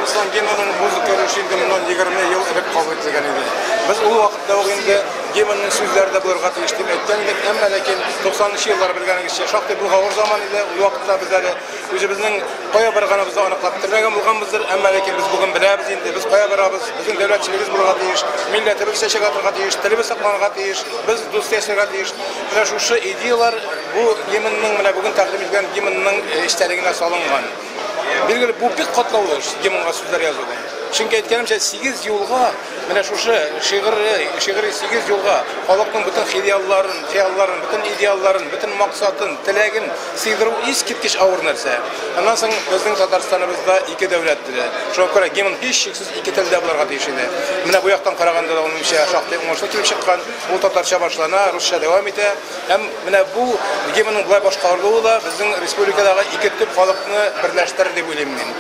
Татарстан гимнының музыка өлеше инде моннан 20 ел элек кабул ителгән иде. Без ул вакытта ук инде гимнның сүзләре дә булырга тиеш дип әйткән идек, әмма ләкин 90 нчы еллар, белгәнегезчә, шактый болгавыр заман иде. Ул вакытта без әле үзебезнең кая барганыбызны аныклап бетермәгән булганбыздыр, әмма ләкин без бүген беләбез инде, без кая барабыз, безнең дәүләтчелегебез булырга тиеш, милләтебез чәчәк атырга тиеш, телебез сакланырга тиеш, без дус яшәргә тиеш. Менә шушы идеяләр бу гимнның, менә бүген тәкъдим ителгән гимнның эчтәлегенә салынган. Билгеле, бу бик катлаулы эш, гимнга сүзләр язу. Чөнки, әйткәнемчә, 8 юлга, менә шушы шигырь, шигъри 8 юлга халыкның бөтен хыялларын, хыялларын, бөтен идеалларын, бөтен максатын, теләген сыйдыру искиткеч авыр нәрсә. Аннан соң безнең Татарстаныбызда ике дәүләт теле. Шуңа күрә гимн һичшиксез ике телдә булырга тиеш иде. Менә бу яктан караганда да ул минемчә шактый уңышлы килеп чыккан. Ул татарча башлана, русча дәвам итә. Һәм менә бу гимнның болай башкарылуы да безнең республикадагы ике төп халыкны берләштерер дип уйлыйм мин.